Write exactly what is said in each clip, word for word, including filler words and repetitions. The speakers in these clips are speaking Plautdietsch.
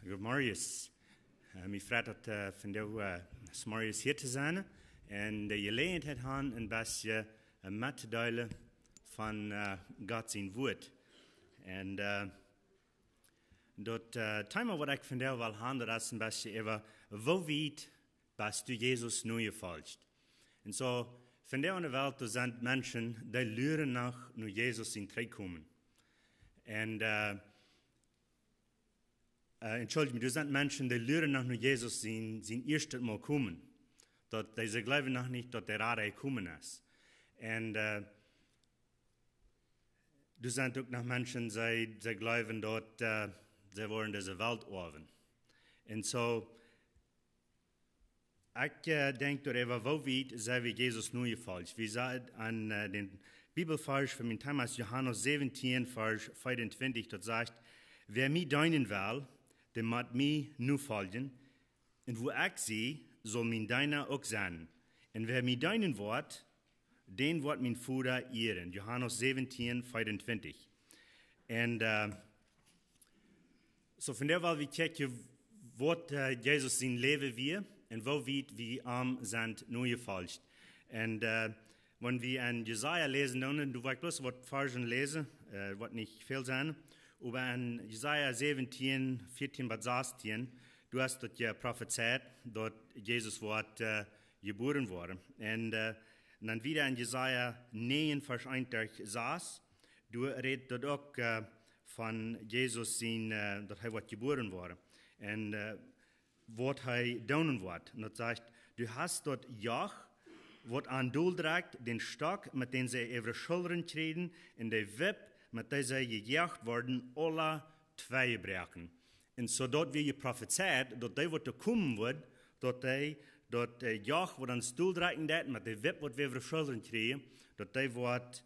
Good morning. Äh, mie freit daut, äh, vondoag, äh, 's Morjes hia to sennen un de Jeläajenheit haben, een bät, äh, mettodeelen von, äh, Gott sien Wuat. Un, äh, daut, äh, Thema waut ekj vondoag well haben, daut es een bät äwa, woo wiet best du Jesus nojefolcht? Un soo, vondoag enne Welt, doa sent Menschen, dee luren noch no Jesus sien Trigjkomen. Un, äh, äh, entschuldicht mie, doa sent Menschen, dee luren noch no Jesus sien, sien ieeschtet Mol komen. Daut, dee, see jleewen noch nich, daut de Rada jekomen es. Un, äh, doa sent uk noch Menschen, see, see jleewen daut, äh, see woaren dise Welt oawen. Un soo, ekj, äh, denkj doaräwa, woo wiet sent wie Jesus nojefolcht. Wie sajen aun, äh, dän Bibelvarsch von mien Thema es Johanes säwentieen, Varsch veeauntwintich, daut sajcht: "Wäa mie deenen well, dee mott mie nofoljen. Un wua ekj sie, saul mien Deena uk sennen. Un wäa mie deenen woat, dän woat mien Voda ieren." Johanes säwentieen, veeauntwintich. Un, äh, soo vondoag well wie kjikjen, waut, äh, Jesus sien Läwen wia un woo wiet wie am sent nojefolcht. Un, äh, wan wie en Jesaja läsen, dan, dan well ekj bloos waut Varschen läsen, äh, woat nich väl sennen. Oba en Jesaja säwentieen, vieetieen bat sastieen, doa es daut jeprofezeit, daut Jesus woat, äh, jebuaren woaren. Un, äh, dan wada en Jesaja näajen, Varsch eent derch sas, doa rät daut uk, äh, von Jesus sien, äh, daut hee woat jebuaren woaren. Un, äh, waut hee doonen woat. Un daut sajcht: "Du hast daut Joch, waut an dol drekjt, dän Stock, met dän see äwre Schullren kjrieen, un de Wip, met dee see jejoacht worden, aula twei jebroaken." Un soo daut wia jeprofezeit, daut dee waut doa komen woat, daut dee, daut, äh, Joch waut an dol drekjen deit, met de Wip waut wie äwre Schullren kjrieen, daut dee woat,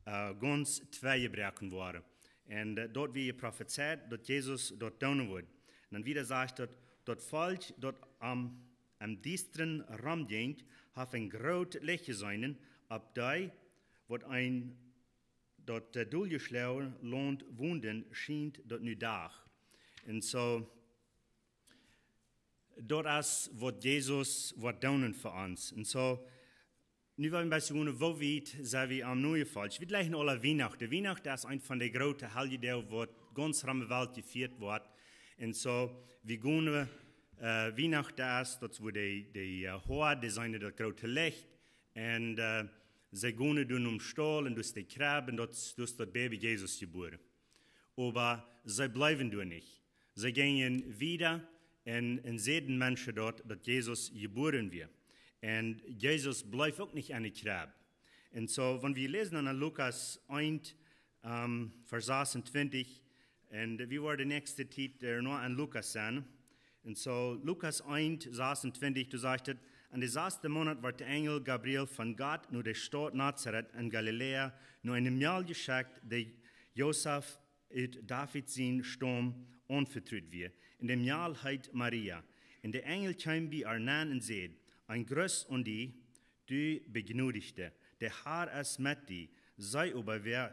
äh, gaunz twei jebroaken woaren. Un, äh, daut wia jeprofezeit, daut Jesus daut doonen wudd. Un dan wada sajcht daut: "Daut Volkj, daut aum, aum Diestren romjinkj, haft een groot Licht jeseenen, opp dee, waut een daut, äh, doljeschlagene Launt wonden, schient daut nu Dach." Un soo, daut es waut Jesus woat doonen fa ons. Un soo, nu well wie een bät seenen, woo wiet sent wie am nojefolcht. Wie jlikjen aula Wienachten. Wienachten es eent von de groote Heljedoag, waut gaunz rom de Welt jefieet woat. Un soo, wie gonen, äh, Wienachten es, daut es wua de, de, äh, Hoad, dee seenen daut groote Licht. Un, äh, see gonen doa nom Staul un doa es de Kjrebb un doa es, doa es daut Baby Jesus jebuaren. Oba see bleewen doa nich. See jinjen wieda un, un säden Menschen daut, daut Jesus jebuaren wia. Un Jesus bleef uk nich enne Kjrebb. Un soo, wan wie läsen aun Lukas eent, ähm, Varsch sasuntwintich, un wie woaren de näakjste Tiet, äh, noch aun Lukas sennen. Un soo, Lukas eent, sasuntwintich, doa sajcht et: "En de sasde Moonat wort de Enjel Gabriel von Gott no de Staut Nazareth en Galiläa, no eene Mejal jeschekjt, dee Josef ut David sien Staum aunvetrut wia. Un de Mejal heet Maria. Un de Enjel kjeem bie ar nenn un säd: Een Gruss aun die, du Bejnodichte, de Har es met die. See oba wia,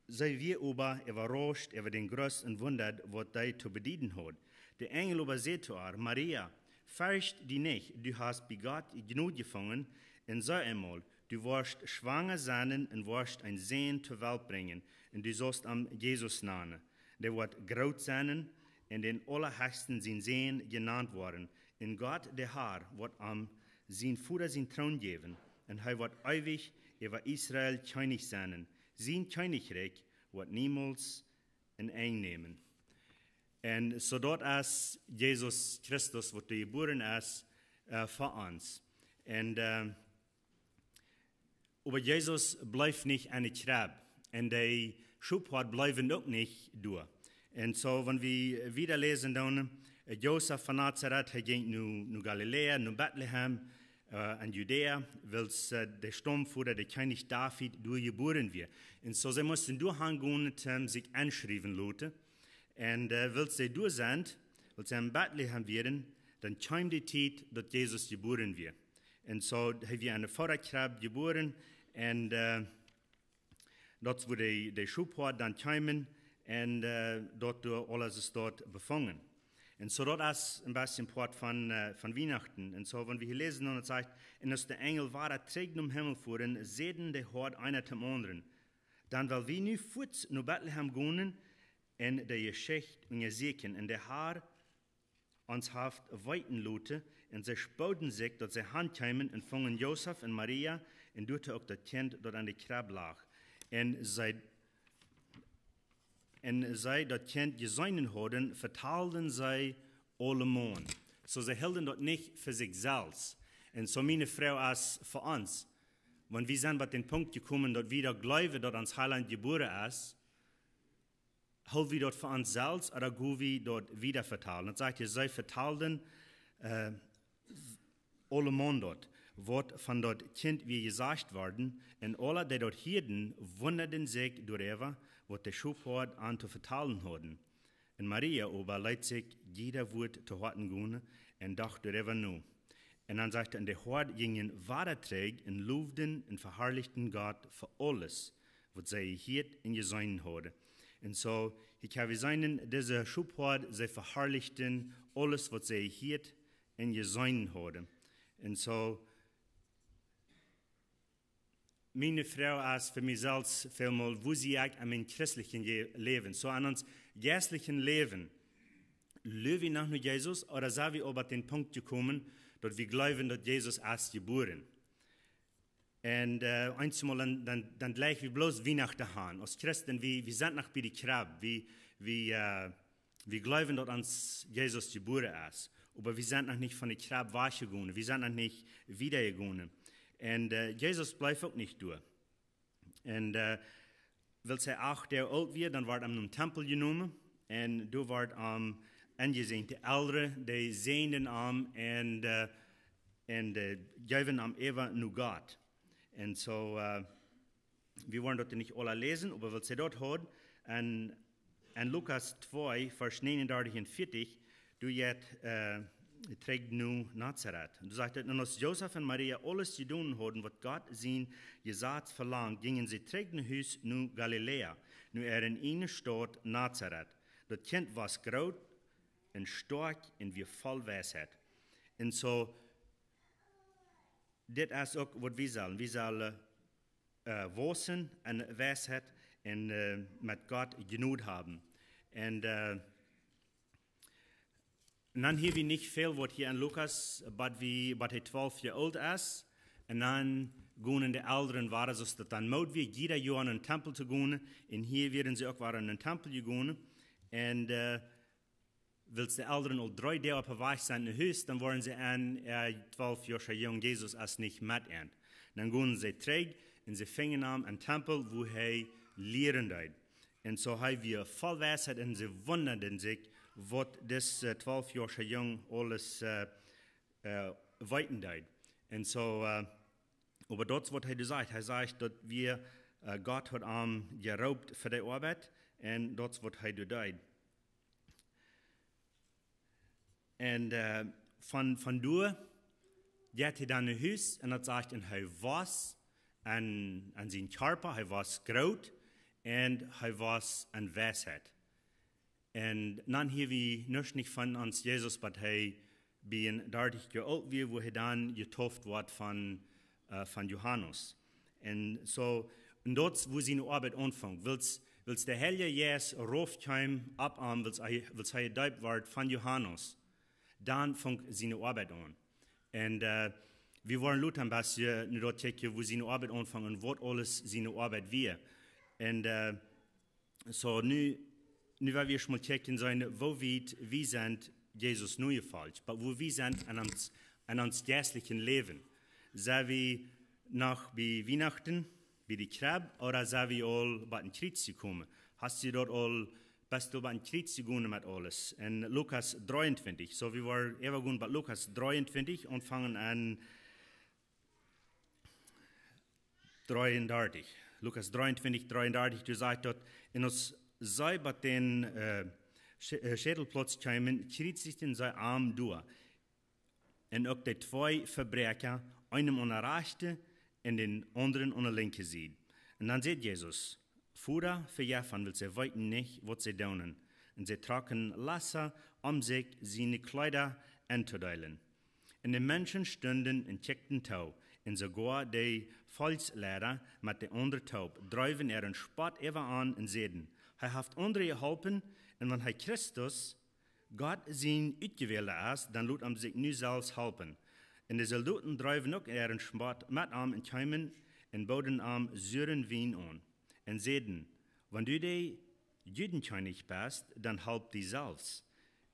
see wia oba äwarauscht äwa dän Gruss un wundad, waut dee to bedieden haud. De Enjel oba säd to ar: Maria, fercht die nich, du hast bie Gott Jnod jefungen, un see emol, du woascht schwanga sennen un woascht een Sän to Welt brinjen, un du saust am Jesus nanen. Dee woat groot sennen un dän Aulahechsten sien Sän jenant woaren. Un Gott, de Har, woat am sien Voda sien Troon jäwen, un hee woat eewich äwa Israel Kjennich sennen. Sien Kjennichrikj woat niemols een Enj nämen." Un soo daut es Jesus Christus, waut doa jebuaren es, äh, fa ons. Un, äh, oba Jesus bleef nich enne Kjrebb. Un de Schophoad bleewen uk nich doa. Un soo, wan wie wieda läsen dan, äh, Josef von Nazareth, hee jinkj no, no Galiläa, no Betlehem, äh, en Judäa, wiels, äh, de Staumvoda, de Kjennich David, doa jebuaren wia. Un soo, see musten doa han gonen, toom sikj enschriewen loten. Un, äh, wiels see doa sent, wiels see en Betlehem wieren, dan kjeem de Tiet, daut Jesus jebuaren wia. Un soo, hee wia enne Vodakrebb jebuaren. Un, äh, daut es wua de, de Schophoad dan kjeemen un, äh, daut doa aules es doa befungen. Un soo daut es een bät een Poat von, äh, von Wienachten. Un soo, wan wie hia läsen, dan daut sajcht: "Un aus de Enjel wada trigj nom Himmel fuaren, säden de Hoad eena tom aundren: Dan well wie nu fuaz no Betlehem gonen un de Jeschicht unjasieekjen, dee de Har ons haft weeten loten." Un see spooden sikj, daut see han kjeemen, un fungen Josef un Maria, un doa uk daut Kjint, daut aun de Kjrebb lach. Un see, un see daut Kjint jeseenen hauden, vetalden see aulemaun. Soo, see hilden daut nich fa sikj selfst. Un soo miene Froag es fa ons: Wan wie sent bie dän Punkt jekomen, daut wie daut jleewen, daut ons Heilaunt jebuaren es, hool wie daut fa ons selfst, ooda go wie daut wieda vetalen? Daut sajcht hia, see vetalden, äh, aulemaun daut, waut von daut Kjint wia jesajcht worden, un aule, dee daut hieeden, wundaden sikj doaräwa, waut de Schophoad an to vetalen hauden. Un Maria oba leet sikj jieda Wuat to Hoaten gonen un docht doaräwa no. Un dan sajcht hee: "Un de Hoad jinjen wada trigj un lowden un veharlichten Gott fa aules, waut see jehieet un jeseenen hauden." Un soo, hia kjenn wie seenen, dise Schophoad, see veharlichten aules, waut see jehieet un jeseenen hauden. Un soo, miene Froag es fa mie selfst välmol: Wua sie ekj aun mien christlichen Je-, Läwen? Soo aun ons jeistlichen Läwen, läw wie noch no Jesus, ooda sent wie aul bie dän Punkt jekomen, daut wie jleewen, daut Jesus es jebuaren? Un, äh, eenjemol dan, dan, dan jlikj wie bloos Wienachten han. Aus Christen, wie, wie sent noch bie de Kjrebb, wie, wie, äh, wie jleewen, daut ons Jesus jebuaren es. Oba wie sent noch nich von de Kjrebb wajchjegonen. Wie sent noch nich wieda jegonen. Un, äh, Jesus blift uk nich doa. Un, äh, wiels hee acht Joa oolt wia, dan wort hee nom Tempel jenomen. Un doa wort hee aunjeseenen. De Elren, dee säajenden am un, äh, un, äh, jeewen am äwa no Gott. Un soo, äh, wie woaren daut nich aula läsen, oba wiels see daut haud, un, un Lukas twee, Varsch negenunddreißig un vierzig, doa jeit, äh, trigj no Nazareth. Doa sajcht et: "Un aus Josef un Maria aules jedonen hauden, waut Gott sien Jesaz velangt, jinjen see trigj no Hus no Galiläa, no äare ieejne Staut Nazareth. Daut Kjint wia groot un stoakj un wia voll Weisheit." Un soo, dit es uk waut wie sellen. Wie sellen, äh, waussen en Weisheit un, äh, met Gott Jnod haben. Un, äh, un dan hia wie nich väl, waut hia en Lukas, waut wie, waut hee twalf Joa oolt es. Un dan gonen de Elren wada, soo daut dan Moot wia, jieda Joa en dän Tempel to gonen. Un hia wieren see uk wada en dän Tempel jegonen. Un, äh, wiels de Elren aul dree Doag oppem Wajch sent no Hus, dan woaren see en, äh, twalf Joa oola Jung, Jesus es nich met an. Dan gonen see trigj un see fungen am em Tempel, wua hee lieren deed. Un soo hee wia voll Weisheit un see wundaden sikj, waut dis, äh, twalf Joa oola Jung aules, äh, äh, weeten deed. Un soo, äh, oba daut es waut hee doa sajcht. Hee sajcht daut wia, äh, Gott haud am jeroopt fa de Oabeit un daut es waut hee doa deed. Un, äh, von, von doa jeit hee dan no Hus un daut sajcht, un hee wia en, en sien Kjarpa, hee wia groot un hee wia en Weisheit. Un dan hia wie nuscht nich von ons Jesus, waut hee bie dartich Joa oolt wia, wua hee dan jedeept wort von, äh, von Johanes. Un soo, un daut es wua siene Oabeit aunfunk. Wiels, wiels de Heilje Jeist rauf kjeem opp am, wiels hee, wiels hee jedeept wort von Johanes, dan funk siene Oabeit aun. Un, äh, wie woaren lota een bät no daut kjikjen, wua siene Oabeit aunfunk un waut aules siene Oabeit wia. Un, äh, soo, nu, nu woa wie ieescht mol kjikjen seenen, woo wiet wie sent Jesus nojefolcht, oba wua wie sent en ons, en ons jeistlichen Läwen. Sent wie noch bie Wienachten, bie de Kjrebb, ooda sent wie aul bie daut Kjriez jekomen? Hast du daut aul, best du bie daut Kjriez jegonen met aules? En Lukas dreeuntwintich, soo wie woaren äwa gonen bie Lukas dreeuntwintich, aunfangen aun dreeuntwintich. Lukas dreeuntwintich, dreeuntwintich, doa sajcht daut: "Un aus see bie dän, äh, Schä-, äh, Schädelplauz kjeemen, kjriezichten see am doa. Un uk dee twee Vebräakja, eenen aun de rajchte un dän aundren aun de linkje Sied." Un dan sajcht Jesus: "Voda, vejeff an, wiels see weeten nich, waut see doonen." Un see trocken lassa om sikj siene Kjleeda entodeelen. Un de Menschen stunden un kjikjten too, un soogoa de Volkjsleida met de aundre toop dreewen äaren Spott äwa am un säden: "Hee haft aundre jeholpen, un wan hee Christus, Gott sien Utjewälda es, dan lot am sikj nu selfst halpen." Un de Soldoten dreewen uk äaren Spott met am un kjeemen un booden am suren Wien aun un säden: "Wan du de Judenkjennich best, dan halp die selfst."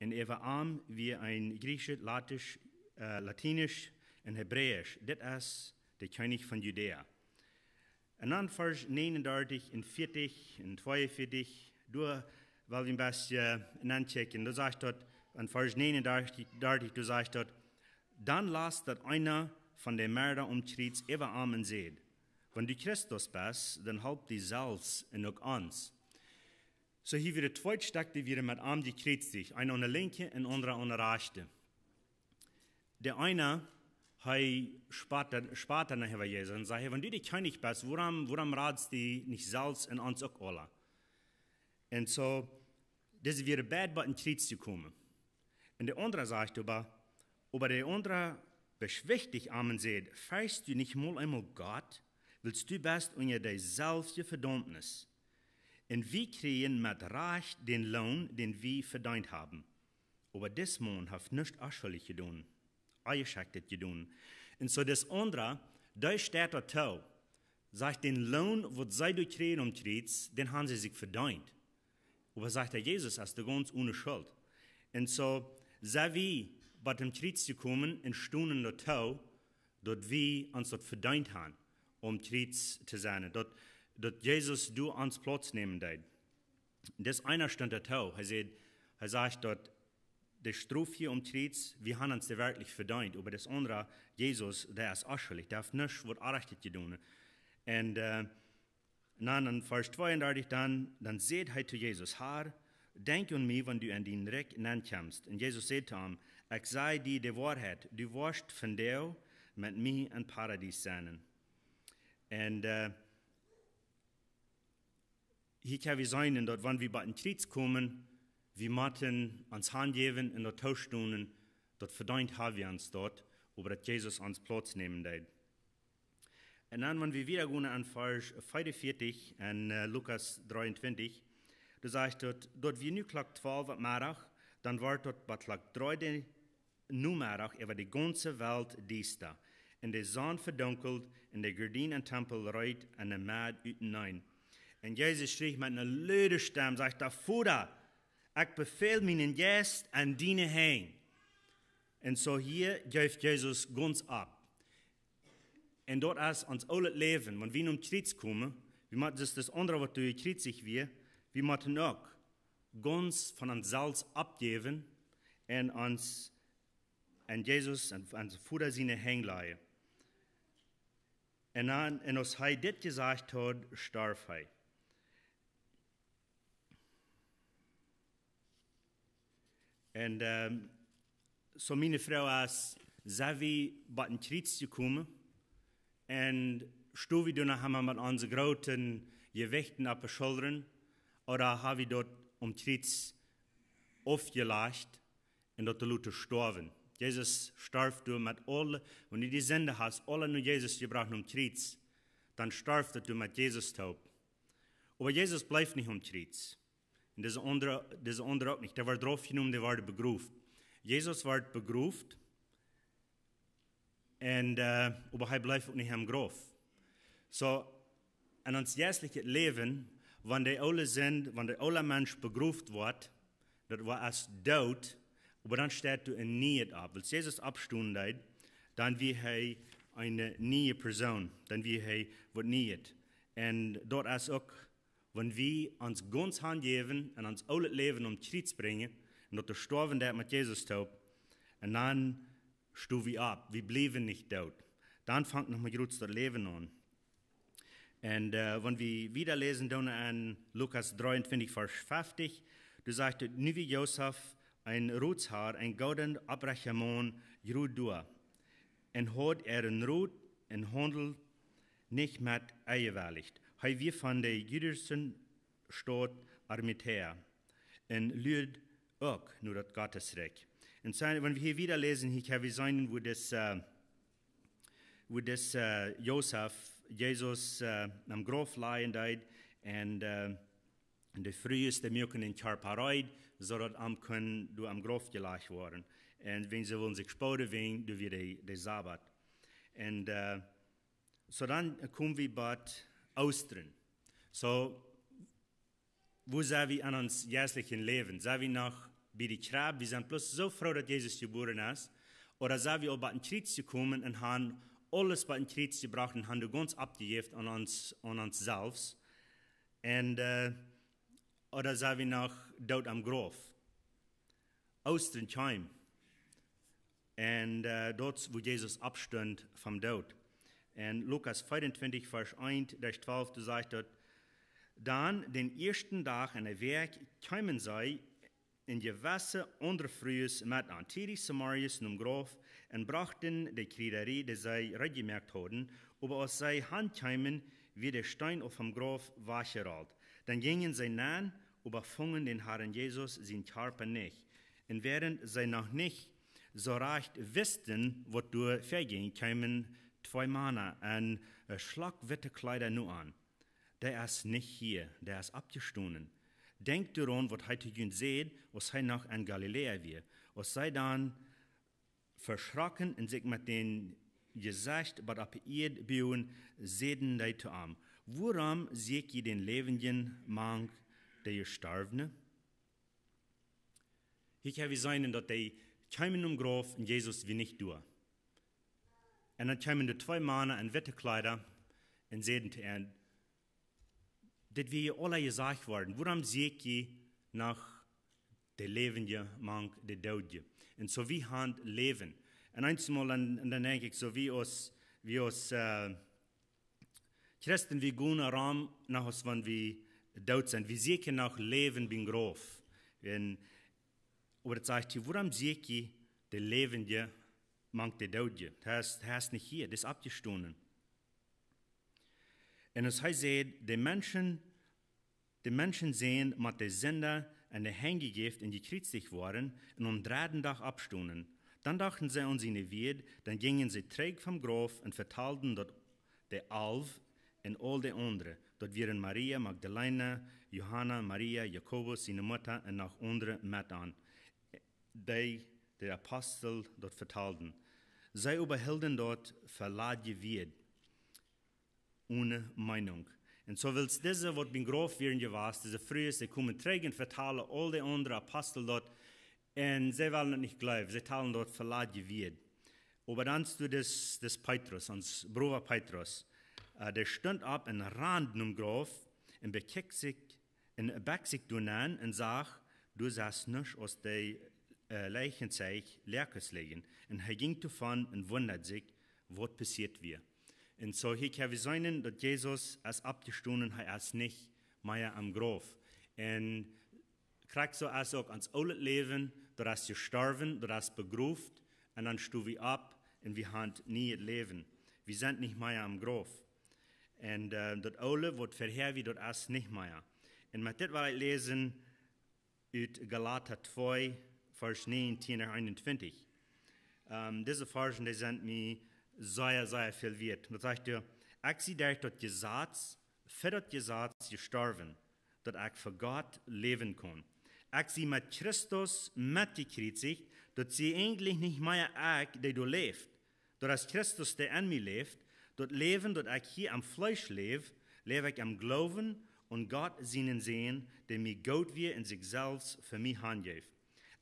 Un äwa am wia een Griechisch, Latisch, äh, Latinisch un Hebräisch: "Dit es de Kjennich von Judäa." Un dan Varsch negenundartich un vieetich un tweeunvieetich, doa well wie een bät nankjikjen. Doa sajcht daut, en Varsch negenundartich, doa sajcht daut: "Dan las daut eena von de Moakjriez äwa am un säd: 'Wan du Christus best, dan halp die selfst un uk ons.'" Soo hia wia daut tweede Stekj, dee wia met am jekjriezicht, eena aun de linkje un aundra aun de rajchte. De eena, hee spott, spott no Jesus un säd: "Hee, wan du de Kjennich best, wuarom, wuarom radst du nich selfst un ons uk aula?" Un soo, dise wieren beid biem Kjriez jekomen. Un de aundra sajcht oba, oba de aundra beschwichticht am un säd: "Ferchst du nich mol eemol Gott? Wiels du best unja deeselwje Vedaumnis. Un wie kjrieen met Rajcht dän Loon, dän wie vedeent haben. Oba dis Maun haft nuscht Onschuljet jedonen, Onjeschekjtet jedonen." Un soo dis aundra, dee steit doatoo, sajcht, dän Loon, waut see doa kjrieen aum Kjriez, dän haben see sikj vedeent. Oba sajcht hee, Jesus es doa gaunz one Schult. Un soo sent wie biem Kjriez jekomen un stonen doatoo, daut wie ons daut vedeent haben, aum Kjriez to sennen, daut, daut Jesus doa onsen Plauz nämen deed. Dis eena stunt doatoo. Hee säd, hee sajcht daut de Strof hia aum Kjriez, wie haben ons dee werkjlich vedeent, oba dis aundra, Jesus, dee es onschullich, dee haft nuscht waut Onrajchtet jedonen. Un, äh, dan en Varsch tweeundartich, dan, dan säd hee to Jesus: "Herr, denkj aun mie, wan du en dien Rikj nenkjemst." Un Jesus säd to am: "Ekj saj die de Woarheit, du woascht vondoag met mie em Paradies sennen." Un, äh, hia kjenn wie seenen, daut wan wie biem Kjriez komen, wie motten ons hanjäwen un daut toostonen, daut vedeent haben wie ons daut, oba daut Jesus onsen Plauz nämen deed. Un dan, wan wie wieda gonen aun Varsch veeunvieetich en, äh, Lukas dreeuntwintich, doa sajcht daut: "Daut wia nu Klock twalw Nomeddach, dan wort daut bie Klock dree de Nomeddach äwa de gaunze Welt diesta. Un de Sonn vedunkjeld, un de Gardien em Tempel reet enne Medd uteneen." Un Jesus schrieech met eene lude Stemm, sajcht hee: "Voda, ekj befäl mienen Jeist en diene Henj." Un soo hia jeef Jesus gaunz opp. Un daut es ons oolet Läwen, wan wie nom Kjriez komen, wie motten, dis, dis aundre, waut doa jekjriezicht wia, wie motten uk gaunz von ons selfst oppjäwen un ons aun Jesus un aun sienen Voda siene Henj läajen. Un dan, un aus hee dit jesajcht haud, storf hee. Un, ähm, soo miene Froag es, sent wie biem Kjriez jekomen un stonen wie doa noch emma met onse groote Jewichten oppe Schullren, ooda haben wie daut aum Kjriez aufjelajcht un daut loten stoawen? Jesus storf doa met aule, wan du de Sind hast, aule no Jesus jebrocht aum Kjriez, dan storf daut doa met Jesus toop. Oba Jesus bleef nich aum Kjriez. Un dise aundre, dise aundre uk nich. Dee worden raufjenomen, dee worden begroft. Jesus wort begroft. Un, äh, oba hee bleef uk nich em Grauf. Soo, en ons jeistlichet Läwen, wan de oole Sind, wan de oole Mensch begroft wort, daut wia aus doot, oba dan steit doa een Nieet opp. Wiels Jesus oppstonen deed, dan wia hee eene niee Persoon, dan wia hee waut Nieet. Un daut es uk, wan wie ons gaunz hanjäwen un ons oolet Läwen aum Kjriez brinjen, un daut doa stoawen deit met Jesus toop, un dan stonen wie opp, wie bliewen nich doot. Dan fangt noch mau jrods daut Läwen aun. Un, äh, wan wie wieda läsen dan en Lukas dreeuntwintich, Varsch feftig, doa sajcht et: "Nu wia Josef een Rotsharr, een gooda, opprechta Maun, jrod doa, un haud äaren Rot un haundeld nich met Onjeweilicht. Hee wia von de jüdische Staut Arimatäa un luad uk no daut Gottesrikj. Un soo, wan wie hia wieda läsen, hia kjenn wie seenen, woo dis, äh, woo dis, äh, Josef Jesus, äh, aum Grauf lajen deed un, äh, de Frues, dee muaken dän Kjarpa reed, soo daut hee kunn doa aum Grauf jelajcht woaren. Un wan see wullen sikj spooden, wiels doa wia de, de Sabbat. Un, äh, soo dan komen wie bie Oostren. Soo, woo sent wie aun ons jeistlichen Läwen? Sent wie noch bie de Kjrebb? Wie sent bloos soo froo, daut Jesus jebuaren es? Ooda sent wie aul bie daut Kjriez jekomen un haben aules bie daut Kjriez jebrocht un haben doa gaunz aufjejäft aun ons, aun ons selfst? Un, äh, ooda sent wie noch doot aum Grauf? Oostren kjeem. Un, äh, daut, woo Jesus oppstunt vom Doot. En Lukas vea un twintich, Varsch eent bat twalf, doa sajcht daut: Dan dän ieeschten Dach enne Wäakj kjeemen see un jewesse aundre Frues met aun, tiedich zemorjes nom Grauf, un brochten de Kjriederie, dee see reed jemoakt hauden. Oba aus see han kjeemen, wia de Steen aul vom Grauf wajchjerolt. Dan jinjen see nenn, oba fungen dän Harn Jesus sien Kjarpa nich. Un wäarent see noch nich soo rajcht wisten, waut doa väajinj, kjeemen twee Mana en, äh, schlakjwitte Kjleeda no an: Dee es nich hia, dee es oppjestonen. Denkjt doaraun, waut hee to junt säd, aus hee noch en Galiläa wia. Aus see dan veschrocken un sikj met daut Jesecht bat opp de Ieed buagen, säden dee to am: Wuarom sieekj jie dän Läwendjen mank de Jestorwne? Hia kjenn wie seenen, daut dee kjeemen nom Grauf un Jesus wia nich doa. Un dan kjeemen doa twee Mana en witte Kjleeda un säden to an: Dit wia junt aula jesajcht worden. Wuarom sieekj jie noch de Läwendje mank de Doodje? Un soo wie han Läwen. Un eemol dan, un dan denkj ekj soo, wie aus, wie aus, äh, Christen, wie gonen rom, noch aus wan wie doot sent. Wie sieekjen noch Läwen biem Grauf. Un, oba daut sajcht hia: Wuarom sieekj jie de Läwendje mank de Doodje? Hee es, hee es nich hia, dee es oppjestonen. Un aus hee säd: De Menschen, de Menschensän mott de Sinda en de Henj jejäft un jekjriezicht woaren un aum dredden Dach oppstonen, dan dochten see aun siene Wieed, dan jinjen see trigj vom Grauf un vetalden daut de Alf un aul de aundre. Daut wieren Maria Magdalena, Johanna, Maria, Jakobus siene Mutta un noch aundre met an, dee de Apostel daut vetalden. See oba hilden daut fa ladje Wieed, one Meenunk. Un soo wiels dise, waut biem Grauf wieren jewast, dise Frues, dee komen trigj un vetalen aul de aundre Apostel daut, un see wellen daut nich jleewen, see talen daut fa ladje Wieed. Oba dan stund dis, dis Petrus, ons Brooda Petrus, äh, dee stunt opp un rand nom Grauf un bekjikjt sikj un bekjt sikj doa nenn un sach, doa saut nuscht aus de, äh, Leichenzeich Leakjes lijen. Un hee jinkj doavon un wundad sikj, waut passieet wia. Un soo hia kjenn wie seenen, daut Jesus es oppjestonen, hee es nich mea aum Grauf. Un krakjt soo es uk ons oolet Läwen, daut es jestorwen, daut es begroft, un dan sto wie opp un wie han nieet Läwen. Wie sent nich mea aum Grauf. Un, äh, daut Oole, waut verhäa wia, daut es nich mea. Un met dit well ekj läsen ut Galata twee, Varsch näajentieen bat eenuntwintich. Ähm, dise Varschen, dee sent mie sea, sea väl wieet. Daut sajcht hia: Ekj sie derch daut Jesaz, fa daut Jesaz jestorwen, daut ekj fa Gott läwen kaun. Ekj sie met Christus metjekjriezicht, daut sie eejentlich nich mea ekj, dee doa läft, daut es Christus, dee en mie läft. Daut Läwen, daut ekj hia aum Fleesch läw, läw ekj em Gloowen aun Gott sienen Sän, dee mie goot wia un sikj selfst fa mie hanjeef.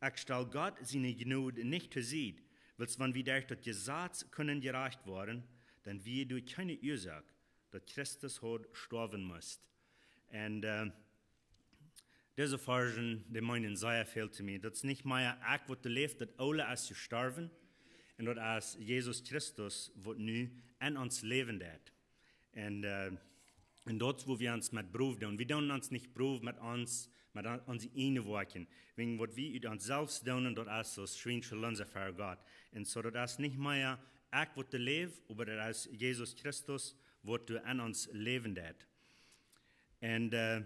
Ekj stal Gott siene Jnod nich to Sied, wiels wan wie derch daut Jesaz kunnen jerajcht woaren, dan wia doa kjeene Uasoak, daut Christus haud stoawen musst. Un, äh, dise Varschen, dee meenen sea väl to mie. Daut es nich mea ekj, waut doa läft, daut Oole es jestorwen. Un daut es Jesus Christus, waut nu en ons läwen deit. Un, äh, un daut, woo wie ons met prowen doonen. Wie doonen ons nich prowen met ons, met on-, onse ieejne Woakjen. Wäajen waut wie ut ons selfst doonen, daut es soo aus schwiensche Lunsen ver Gott. Un soo, daut es nich mea ekj, waut doa läw, oba daut es Jesus Christus, waut doa en ons läwen deit. Un, äh,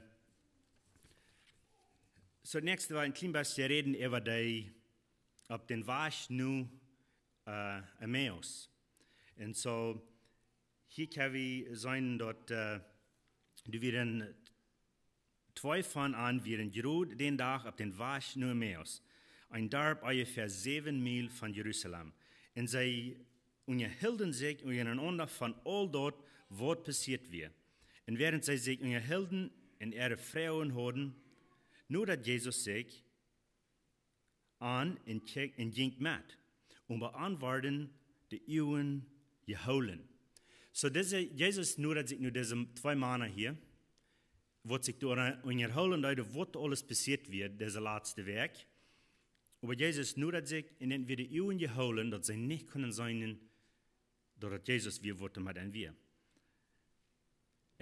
So, näakjste well wie een kjlien bät räden äwa dee opp dän Wajch no, äh, Emmaus. Un soo, hia kjenn wie seenen daut, äh, doa wieren twee von an wieren jrod dän Dach opp dän Wajch no Emmaus, een Darp onjefäa säwen Miel von Jerusalem. Un see unjahilden sikj unjarenaunda von aul daut, waut passieet wia. Un wäarent see sikj unjahilden un äare Froagen hauden, nodad Jesus sikj an un kjikj-, un jinkj met, un bie an worden de Uagen jehoolen. So dise, Jesus nodad sikj no dise twee Mana hia, waut sikj doa unjahoolen deeden, waut aules passieet wia dise latste Wäakj. Oba Jesus nodad sikj un dan wia de Uagen jehoolen, daut see nich kunnen seenen, daut daut Jesus wia, waut doa met an wia.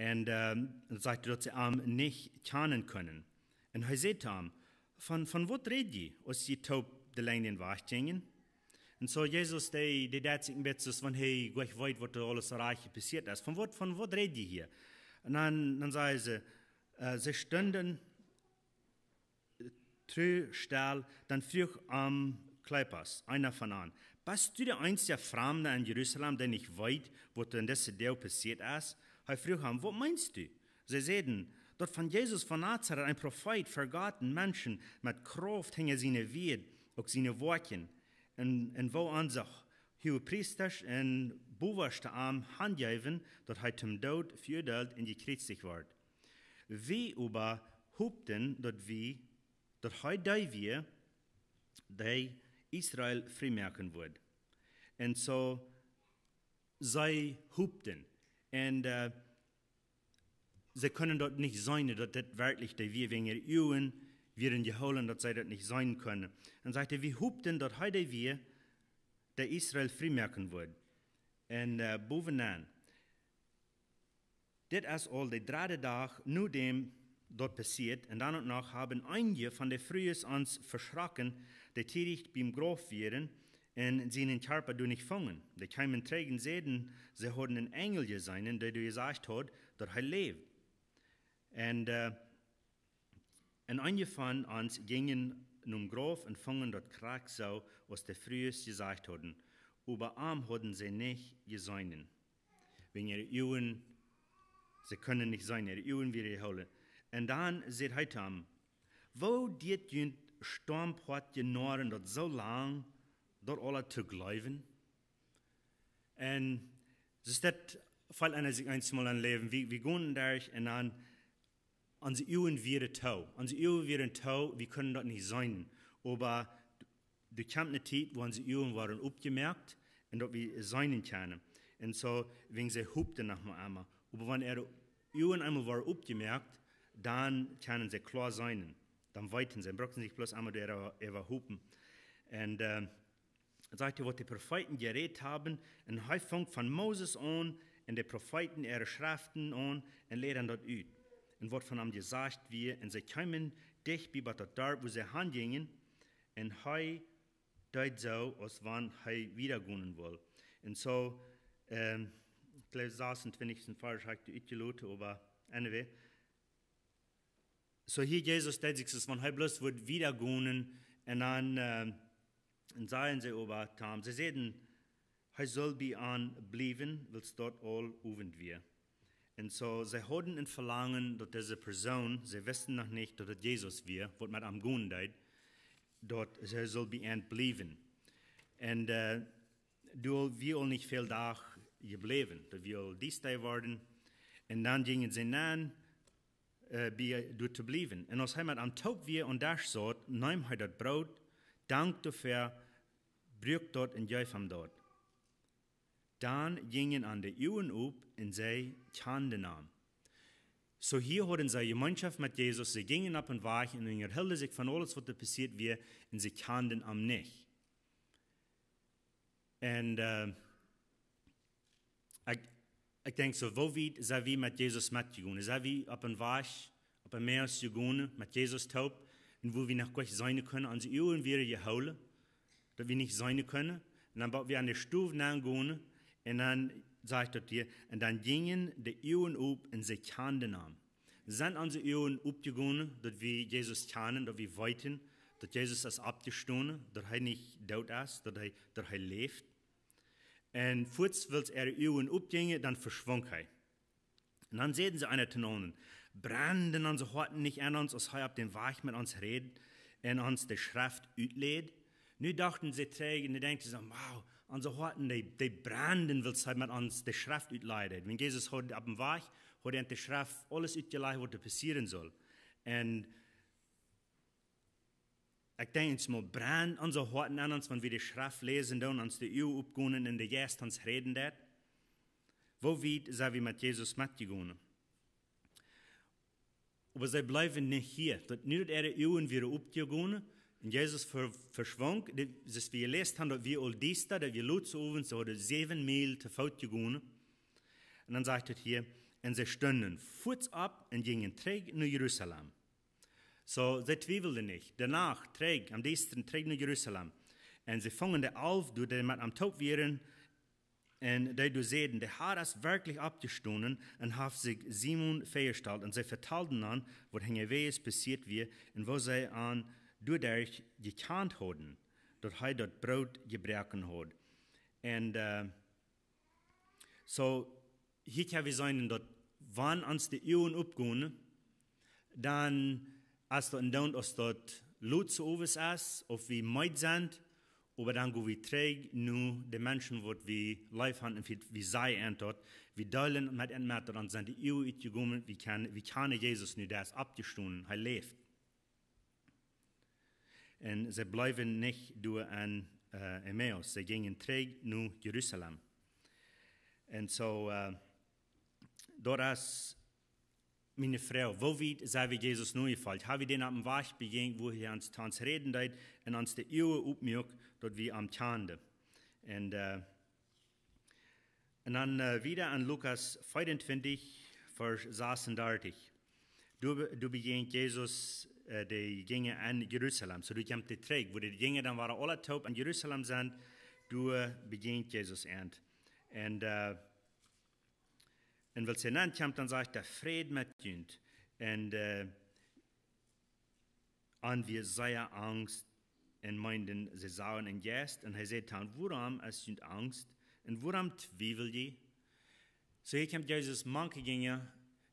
Un, ähm, daut sajcht, daut see am nich kjanen kunnen. Un hee säd to an: "Von, von waut räd jie, aus jie toop de Lenjd dän Wajch jinjen?" Un soo Jesus, dee, dee deed sikj een bät soo aus wan hee goanich weet, waut doa aules rajcht passieet es. "Von waut, von waut räd jie hia?" Un dan, dan säden see, äh, see stunden tru stell, dan fruach am Kleopas, eena von an: "Best du de eensja Framda en Jerusalem, dee nich weet, waut en dise Doag passieet es?" Hee fruach am: "Waut meenst du?" See säden: "Daut von Jesus von Nazaret, een Profeet, fa Gott un Menschen, met Krauft hinja siene Wieed, uk siene Woakjen, un, un woo onse Huagepriesta un Bowaschte am hanjeewen, daut hee toom Doot veruadeelt un jekjriezicht wort. Wie oba hopten, daut wie, daut hee dee wia, dee Israel frie moaken wudd." Un soo, see hopten. Un, äh, see kunnen daut nich seenen, daut dit werkjlich dee wia, wäajen äare Uagen wieren jehoolen, daut see daut nich seenen kunnen. Un sajcht hee: "Wie hopten, daut hee dee wia, dee Israel frie moaken wudd." Un, äh, bowenaun, dit es aul de dredde Dach, nodäm daut passieet, un dan uk noch haben eenje von de Frues ons veschrocken, dee tiedich biem Grauf wieren, un sienen Kjarpa doa nich fungen. Dee kjeemen trigj un säden, see hauden een Enjel jeseenen, dee doa jesajcht haud, daut hee läwd. Un, äh, un eenje von ons jinjen nom Grauf un fungen daut krakjt soo, aus de Frues jesajcht hauden. Oba am hauden see nich jeseenen. Wäajen äare Uagen, see kunnen nich seenen, äare Uagen wieren jehoolen. Un dan säd hee to an: "Woo deed junt stomphoatje Noaren daut soo lang, daut aules to jleewen?" Un soo es daut väl eena sikj eemol em Läwen. Wie, wie gonen derch un dan, onse Uagen wieren too. Onse Uagen wieren too, wie kunnen daut nich seenen. Oba doa kjemt eene Tiet, wua onse Uagen woaren opjemoakt un daut wie seenen kjennen. Un soo, wäajen see hopten noch mau emma. Oba wan äare Uagen eemol woaren opjemoakt, dan kjennen see kloa seenen. Dan weeten see, brucken see nich bloos emma doa äwa, äwa hopen. Un, äh, sajcht hee, waut de Profeeten jerät haben, un hee funk von Moses aun un de Profeeten äare Schreften aun un läd an daut ut, un waut von am jesajcht wia, un see kjeemen dicht bie bie daut Darp, wua see hanjinjen, un hee deed soo, aus wan hee wieda gonen wull. Un soo, ähm, ekj jleew, sasuntwintichsten Varsch hab ekj utjeloten, oba anyway. Soo hia Jesus deed sikj soo aus wan hee bloos wudd wieda gonen, un dan, ähm, un säden see oba to am, see säden, hee sull bie an bliewen, wiels daut aul Owent wia. Un soo, see hauden een Velangen, daut dise Persoon, see wisten noch nich, daut et Jesus wia, waut met am gonen deed, daut hee sull bie an bliewen. Un, äh, doa wia aul nich väl Dach jebläwen, daut wia aul diesta worden. Un dan jinjen see nenn, äh, bie doa to bliewen. Un aus hee met an toop wia un doa saut, neem hee daut Broot, dankd doafäa, bruak daut un jeef an daut. Dan jinjen an de Uagen op un see kjanden am. Soo hia hauden see Jemeenschoft met Jesus, see jinjen opp een Wajch un unjahilden sikj von aules, waut doa passieet wia, un see kjanden am nich. Un, äh, ekj, ekj denkj soo, woo wiet sent wie met Jesus metjegonen? Sent wie opp een Wajch, opp Emmaus jegonen, met Jesus toop, un wua wie noch goanich seenen kunnen, onse Uagen wieren jehoolen, daut wie nich seenen kunnen. Un dan, wan wie aun de Stow nenn gonen, un dan sajcht daut hia, un dan jinjen de Uagen op un see kjanden am. Sent onse Uagen opjegonen, daut wie Jesus kjanen, daut wie weeten, daut Jesus es oppjestonen, daut hee nich doot es, daut hee, daut hee läft? Un fuaz wiels äare Uagen opjinjen, dan veschwunk hee. Un dan säden see eena to dän aundren: Brennen onse Hoaten nich en ons, aus hee opp dän Wajch met ons räd un ons de Schreft utläd? Nu dochten see trigj un dee denkjten soo: Wow, onse Hoaten, dee, dee brennen, wiels hee met ons de Schreft utläd. Wan Jesus haud opp dän Wajch, haud hee de Schreft aules utjelajcht, waut doa passieren sull. Un ekj denkj, eemol brennen onse Hoaten en ons, wan wie de Schreft läsen doonen, ons de Uagen opgonen un de Jeist ons räden deit. Woo wiet sent wie met Jesus metjegonen? Oba see bleewen nich hia. Daut nu, daut äare Uagen wieren opjegonen un Jesus ver-, veschwunk, dee, soo aus wie jeläst haben, daut wia aul diesta, daut wia lot sowents, see hauden säwen Miel to Foot jegonen. Un dan sajcht et hia: Un see stunden fuaz opp un jinjen trigj no Jerusalem. Soo, see twiewelden nich. Doano trigj, aum diestren trigj no Jerusalem. Un see fungen de Alf, dee doa met am toop wieren, un dee doa säden: De Herr es werkjlich oppjestonen un haft sikj Simon väajestalt. Un see vetalden dan, waut hinjawäajes passieet wia un woo see am doaderch jekjant hauden, daut hee daut Broot jebroaken haud. Un, äh, soo, hia kjenn wie seenen, daut wan ons de Uagen opgonen, dan es daut endoont, aus daut lot sowents es, auf wie meed sent, oba dan go wie trigj no de Menschen, waut wie leef haben, un wie, wie sajen an daut, wie deelen met an met, daut ons sent de Uagen utjegonen, wie kjenn-, wie kjanen Jesus nu, dee es oppjestonen, hee läft. Un see bleewen nich doa en, äh, Emmaus, see jinjen trigj no Jerusalem. Un soo, äh, daut es miene Froag: Woo wiet sent wie Jesus nojefolcht? Haben wie dän opp dän Wajch bejäajent, wua hee ons, to ons räden deed un ons de Uagen opmuak, daut wie am kjanden? Un, äh, un dan, äh, wieda en Lukas vea un twintich, Varsch sas un dartich. Doa be-, doa bejäajent Jesus, äh, dee jinjen en Jerusalem. Soo, doa kjemt dee trigj, wua dee jinjen dan wada aula toop en Jerusalem sent, doa bejäajent Jesus an. Un, äh, un wiels hee nenn kjemt, dan sajcht hee: Fräd met junt. Un, äh, an wia sea angst un meenden, see sagen eenen Jeist. Un hee säd dan: Wuarom es junt angst? Un wuarom twiewel jie? Soo, hia kjemt Jesus mank de Jinja,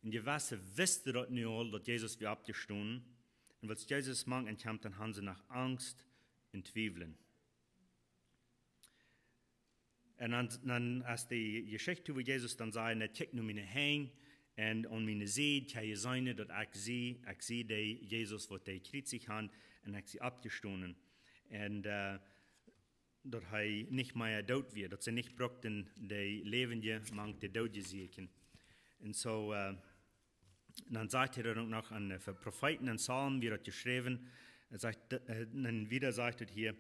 un jewesse wisten daut nu aul, daut Jesus wia oppjestonen. Un wiels Jesus mank an kjemt, dan haben see noch Angst un twiewlen. Un dan, dan es de Jeschicht, wua Jesus dan säd: Kjikjt no miene Henj un aun miene Sied, kjenn jie seenen, daut ekj sie, ekj sie dee Jesus, waut dee jekjriezicht haben, un ekj sie oppjestonen. Un, äh, daut hee nich mea doot wia, daut see nich bruckten de Läwendje mank de Doodje sieekjen. Un soo, äh, dan sajcht hee dan uk noch aun, äh, fa Profeeten un Psalmen wia daut jeschräwen. Hee sajcht, äh, un wieda sajcht et hia: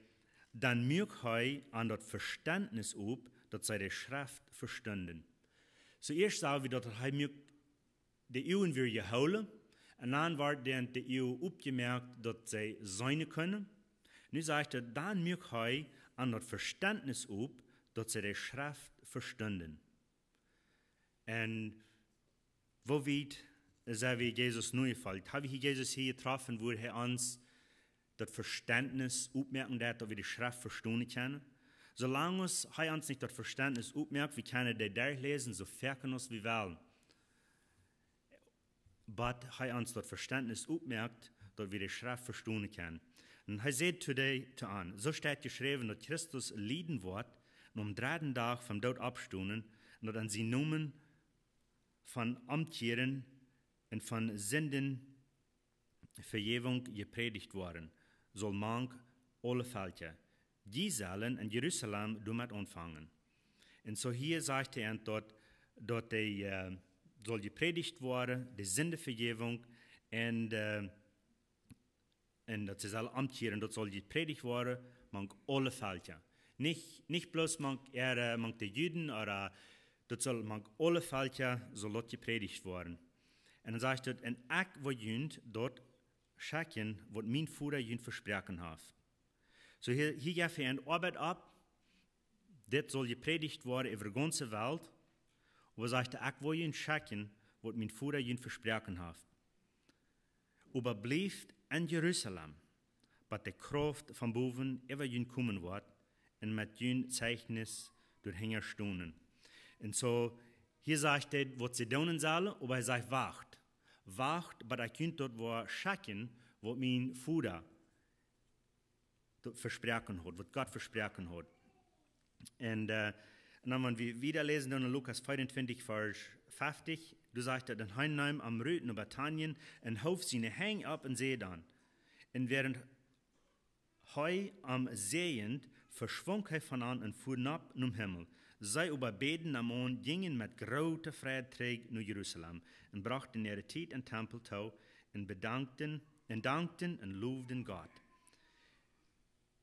Dan muak hee an daut Vestentnis op, daut see de Schreft vestunden. Soo ieescht sagen wie, daut hee muak de Uagen wia jehoolen, un dan worden de Uagen opjemoakt, daut see seenen kunnen. Nu sajcht et: Dan muak hee an daut Vestentnis op, daut see de Schreft vestunden. Un woo wiet sent wie Jesus nojefolcht? Haben wie hia Jesus hia jetroffen, wua hee ons daut Vestentnis opmoaken deed, daut wie de Schreft vestonen kjennen? Soo lang aus hee ons nich daut Vestentnis opmoakt, wie kjennen dee derchläsen, soo foaken aus wie wellen. Bat hee ons daut Vestentnis opmoakt, daut wie de Schreft vestonen kjennen. Un hee säd to dee, to an: Soo steit jeschräwen, daut Christus lieden woat un aum dredden Dach vom Doot oppstonen, un daut en sienen Nomen von Omkjieren un von Sindenvejäwunk jeprädicht woaren saul mank aule Velkja. Jie sellen en Jerusalem doamet aunfangen. Un soo hia sajcht hee an daut, daut dee, äh, saul jeprädicht woaren, de Sindenvejäwunk, un, äh, un daut see sellen omkjieren, daut saul jeprädicht woaren mank aule Velkja. Nich, nich bloos mank äare, mank de Juden, oba daut saul mank aule Velkja saul daut jeprädicht woaren. Un dan sajcht et: Un ekj woa junt daut schekjen, waut mien Voda junt vesproaken haft. Soo hia, hia jeft hee eene Oabeit opp, dit saul jeprädicht woaren äwa de gaunze Welt, oba sajcht hee: Ekj woa junt schekjen, waut mien Voda junt vesproaken haft. Oba blieft en Jerusalem, bat de Krauft von bowen äwa junt komen woat, un met jun Zeichnis doa hinja stonen. Un soo, hia sajcht hee, waut see doonen sellen, oba hee sajcht: Wacht. Wacht, bat ekj junt daut woa schekjen, waut mien Voda daut vesproaken haud, waut Gott vesproaken haud. Un, äh, un dan, wan wie wieda läsen, dan en Lukas vea un twintich, Varsch fefftich, doa sajcht et: Un hee neem am rut no Betanien un hoof siene Henj opp un säd dan. Un wäarent hee am säajend, veschwunk hee von an un fua nopp nom Himmel. See oba bäden am aun, jinjen met groote Freid trigj no Jerusalem un brochten äare Tiet em Tempel too un bedankten, un dankten un lowden Gott.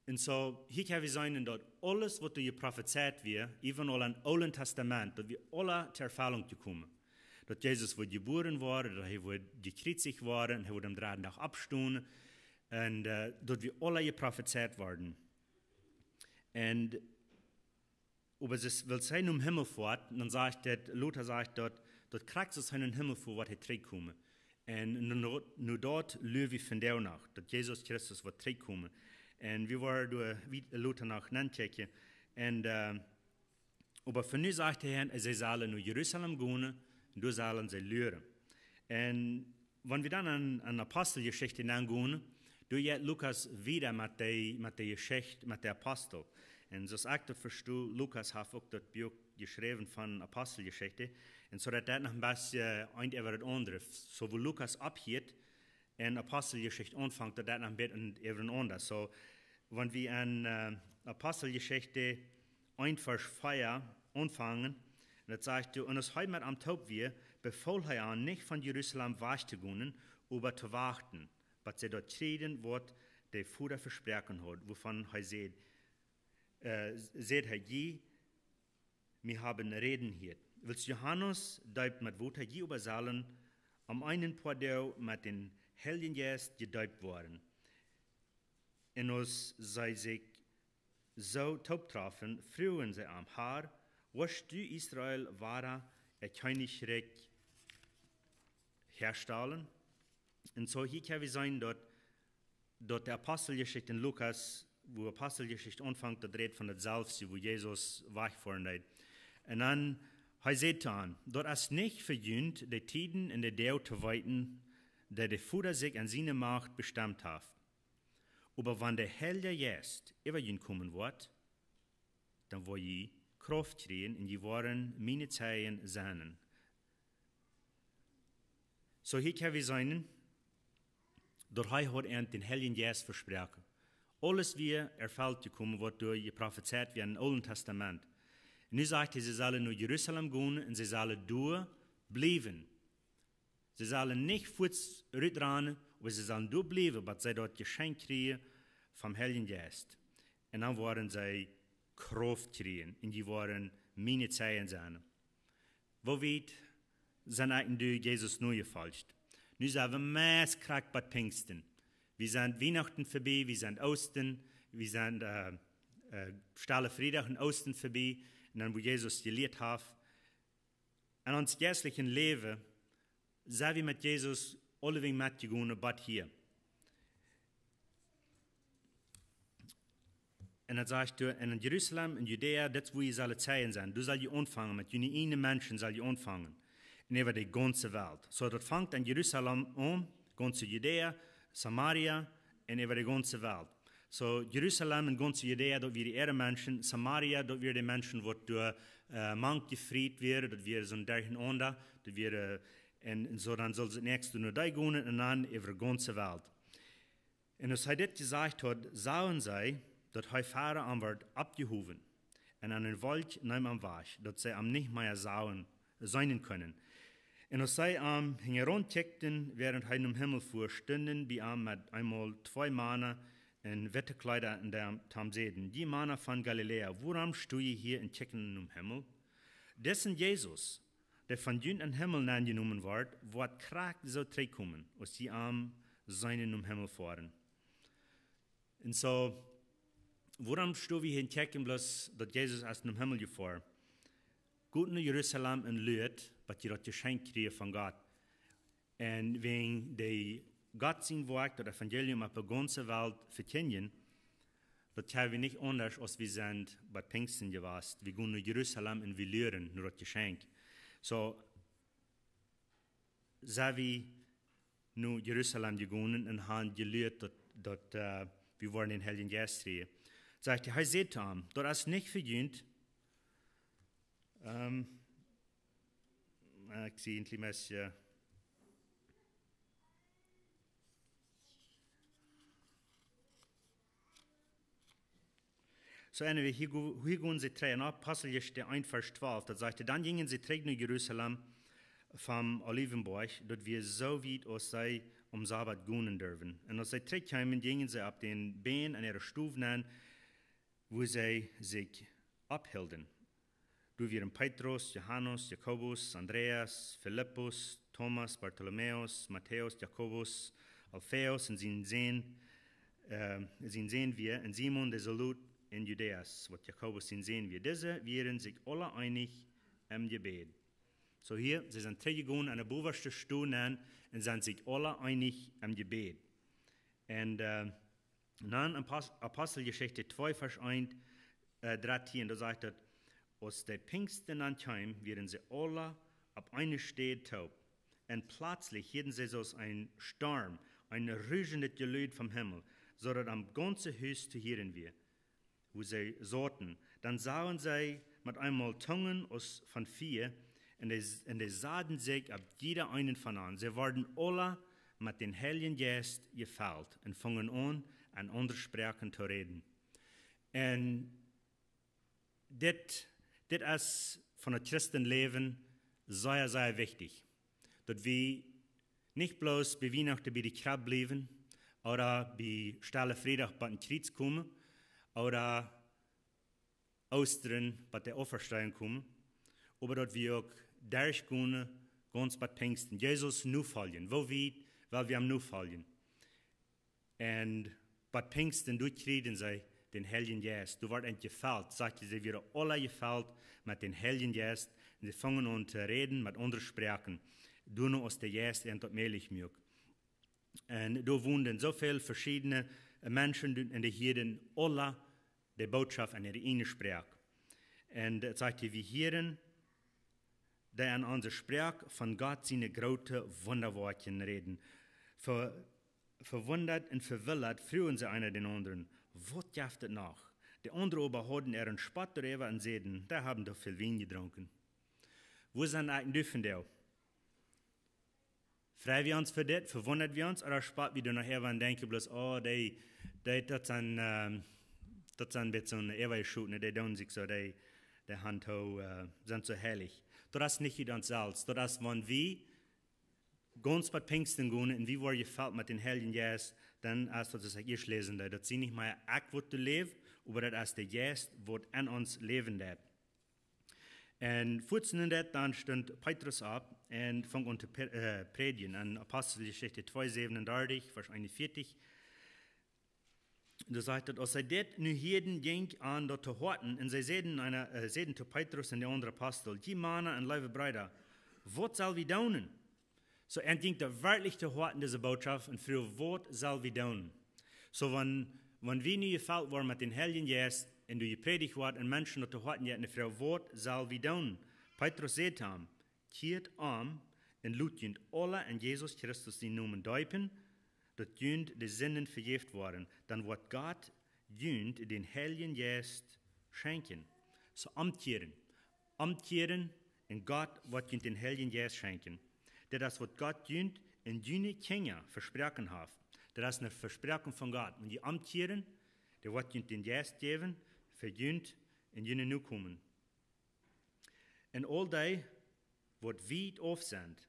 Un soo, hia kjenn wie seenen, daut aules, waut doa jeprofezeit wia, äwent aul em Oolen Tastament, daut wia aula to Erfellunk jekomen. Daut Jesus wudd jebuaren woaren, daut hee wudd jekjriezicht woaren, un hee wudd aum dredden Dach oppstonen. Un, äh, daut wia aula jeprofezeit worden. Un, oba see, wiels hee nom Himmel foat, dan sajcht et, lota sajcht daut, daut krakjt aus hee nom Himmel foat, woat hee trigjkomen. Un nu, nu daut lua wie vondoag noch, daut Jesus Christus woat trigjkomen. Un wie woaren doa wie-, lota noch nankjikjen. Un, äh, oba fa nu sajcht hee, see sellen no Jerusalem gonen, un doa sellen see luren. Un wan wie dan aun, aun Aposteljeschicht nengonen, doa jeit Lukas wieda met de, met de Jeschicht met de Apostel. Un soo aus ekj daut vesto, Lukas haft uk daut Buak jeschräwen von Aposteljeschicht. Un soo daut daut noch een bät eent äwa daut aundre. Soo woo Lukas opphieet un Aposteljeschicht aunfangt, daut daut noch een bät äwa daut aundre. Soo, wan wie aun, äh, Aposteljeschicht eent Varsch vea aunfangen, un daut sajcht doa: Un aus hee met an toop wia, befool hee an, nich von Jerusalem wajch to gonen, oba to wachten, bat see daut kjrieen, waut de Voda vesproaken haud, wuavon hee säd, äh, säd hee: Jie, mie haben räden hieet. Wiels Johanes deept met Wota, jie oba sellen aum Enj poa Doag met dän Heiljen Jeist jedeept woaren. Un aus see sikj soo toop troffen, fruagen see am: Herr, woascht du Israel wada een Kjennichrikj häastalen? Un soo hia kjenn wie seenen, daut, daut de Aposteljeschicht en Lukas, woo Aposteljeschicht aunfangt, daut rät von daut selwje, woo Jesus wajchfoaren deed. Un dan, hee sajcht dan: Daut es nich fa junt, de Tieden un de Doag to weeten, dee de Voda sikj aun siene Macht bestemt haft. Oba wan de Heilje Jeist äwa junt komen woat, dan woa jie Krauft kjrieen un jie woaren miene Zeijen sennen. Soo hia kjenn wie seenen, daut hee haud an dän Heiljen Jeist vesproaken. Aules wia erfelt jekomen, waut doa jeprofezeit wia em Oolen Tastament. Un nu sajcht hee, see sellen no Jerusalem gonen un see sellen doa bliewen. See sellen nich fuaz rutranen, oba see sellen doa bliewen, bat see daut Jeschenkj kjrieen vom Heiljen Jeist. Un dan woaren see Krauft kjrieen un jie woaren miene Zeijen sennen. Woo wiet sent eejentlich nu Jesus nojefolcht? Nu sent wie meist krakjt bie Pinjsten. Wie sent Wienachten verbie, wie sent Oostren, wie sent, äh, äh, Stelle Friedach un Oostren verbie. Un dan, woo Jesus jelieet haft. En ons jeistlichen Läwen sent wie met Jesus aulewäajen metjegonen, bat hia. Un daut sajcht doa: En Jerusalem, en Judäa, daut es, wua jie sellen Zeijen sennen. Doa sell jie aunfangen, met june ieejne Menschen sell jie aunfangen. Un äwa de gaunze Welt. Soo, daut fangt en Jerusalem aun, gaunze Judäa, Samaria un äwa de gaunze Welt. Soo, Jerusalem un gaunze Judäa, daut wieren äare Menschen. Samaria, daut wieren de Menschen, waut doa, äh, mank jefriet wieren, daut wieren soon Derchenaunda, daut wieren, äh, un, un soo, dan sull see näakjst no dee gonen un dan äwa de gaunze Welt. Un aus hee dit jesajcht haud, sagen see, daut hee wieda aun wort oppjehowen. Un eene Wolkj neem am wajch, daut see am nich mea sagen, seenen kunnen. Un aus see am hinjaraun kjikjten, wäarent hee nom Himmel foa, stunden bie am met eemol twee Mana en witte Kjleeda un dee, dee säden: Jie Mana von Galiläa, wuarom sto jie hia un kjikjen nom Himmel? Disen Jesus, dee von junt em Himmel aunjenomen wort, woat krakjt soo trigjkomen, aus jie am seenen nom Himmel foaren. Un soo, wuarom sto wie hia un kjikjen bloos, daut Jesus es nom Himmel jefoaren? Got no Jerusalem un luat, bat jie daut Jeschenkj kjrieen von Gott. Un wäajen de Gott sien Woakj, daut Evangelium opp de gaunze Welt vekjindjen, daut ha wie nich aundasch aus wie sent bie Pinjsten jewast. Wie gonen no Jerusalem un wie luaren no daut Jeschenkj. Soo, sent wie no Jerusalem jegonen un han jeluat daut, daut, äh, wie woaren dän Heiljen Jeist kjrieen. Sajcht hee, hee säd to am: "Daut es nich fa junt." Ähm, äh, ekj sie eejentlich een bät, äh, Soo, anyway, hia go-, hia gonen see trigj. En Aposteljeschicht eent Varsch twalf, daut sajcht: "Dan jinjen see trigj no Jerusalem vom Olivenboajch, daut wia soo wiet aus see aum Sabbat gonen durwen. Un aus see trigj kjeemen, jinjen see opp dän Bän en äare Stow nenn, wua see sikj opphilden. Doa wieren Petrus, Johanes, Jakobus, Andreas, Filippus, Thomas, Bartolomäus, Matäus, Jakobus, Alfäus un sien Sän, äh, sien Sän wia, un Simon de Zelot un Judas, waut Jakobus sien Sän wia. Dise wieren sikj aula eenich em Jebäd." Soo hia, see sent trigj jegonen en de bowaschte Stow nenn un sent sikj aula eenich em Jebäd. Un, äh, dan Apos-, Aposteljeschicht twee Varsch eent, äh, dartieen, doa sajcht daut: "Aus de Pinjsten dan kjeem, wieren see aula opp eene Städ toop. Un pletslich hieeden see soo aus een Storm, een ruschendet Jelud vom Himmel, soo daut daut gaunze Hus to hieren wia, wua see sauten. Dan sagen see met eemol Tungen aus von Fia, un dee, un dee sauden sikj opp jieda eenen von an. See worden aula met dän Heiljen Jeist jefelt un fungen aun, en aundre Sproaken to räden." Un dit, dit es von daut Christenläwen sea, sea wichtich. Daut wie nich bloos bie Wienachten bie de Kjrebb bliewen, ooda bie Stelle Friedach bie daut Kjriez komen, ooda Oostren bie de Auferstehung komen, oba daut wie uk derchgonen, gaunz bie Pinjsten. Jesus nofoljen. Woo wiet well wie am nofoljen? Un bie Pinjsten, doa kjrieejen see dän Heiljen Jeist. Doa wort an jefelt, sajcht hee, see wieren aula jefelt met dän Heiljen Jeist. Un see fungen aun to räden met aundre Sproaken, doano aus de Jeist an daut mäajlich muak. Un doa wonden soo väl veschiedne Menschen, un dee hieeden aula de Bootschoft en äare ieejne Sproak. Un et sajcht hia: "Wie hieeden dee en onse Sproak von Gott siene groote Wundawoakjen räden." Ve-, vewundat un vewildat fruagen see eena dän aundren: "Waut jeft et noch?" De aundre oba hauden äaren Spott doaräwa un säden: "Dee haben doch väl Wien jedrunken." Woo sent eejentlich du vondoag? Frei wie ons fa dit, vewundat wie ons, ooda spott wie doa noch äwa un denkjen bloos: "Oh, dee, dee, daut sent, ähm, daut sent een bät soone äwajeschotne, dee doonen sikj soo, dee, dee han to, äh, sent soo heilich." Daut es nich ut ons selfst. Daut es, wan wie gaunz bie Pinjsten gonen un wie woaren jefelt met dän Heiljen Jeist, dan es daut, aus ekj ieescht läsen deed, daut sie nich mea ekj waut doa läft, oba daut es de Jeist waut en ons läwen deit. Un fuaz no daut, dan stunt Petrus opp un funk aun to pre-, äh, prädjen. En Aposteljeschicht twee sewenundartich, Varsch eenunvieetich. Doa sajcht et: "Aus see dit nu hieeden, jinkj an daut to Hoaten, un see säden eena, äh, säden to Petrus un de aundre Apostel: 'Jie Mana un leewe Breeda, waut sell wie doonen?'" Soo, an jinkj daut werkjlich to Hoaten, dise Bootschoft, un fruach: "Waut sell wie doonen?" Soo, wan, wan wie nu jefelt woaren met dän Heiljen Jeist un doa jeprädicht woat un Menschen daut to Hoaten jeit, un fruach: "Waut sell wie doonen?" Petrus säd to an: "Kjieet om un lot junt aula en Jesus Christus sienen Nomen deepen, daut junt de Sinden vejäft woaren. Dan woat Gott junt dän Heiljen Jeist schenkjen." Soo, omkjieren. Omkjieren un Gott woat junt dän Heiljen Jeist schenkjen. Dit es waut Gott junt un june Kjinja vesproaken haft. Dit es eene Vesproakung von Gott. Wan jie omkjieren, dee woat junt dän Jeist jäwen fa junt un june Nokomen. Un aul dee, waut wiet auf sent,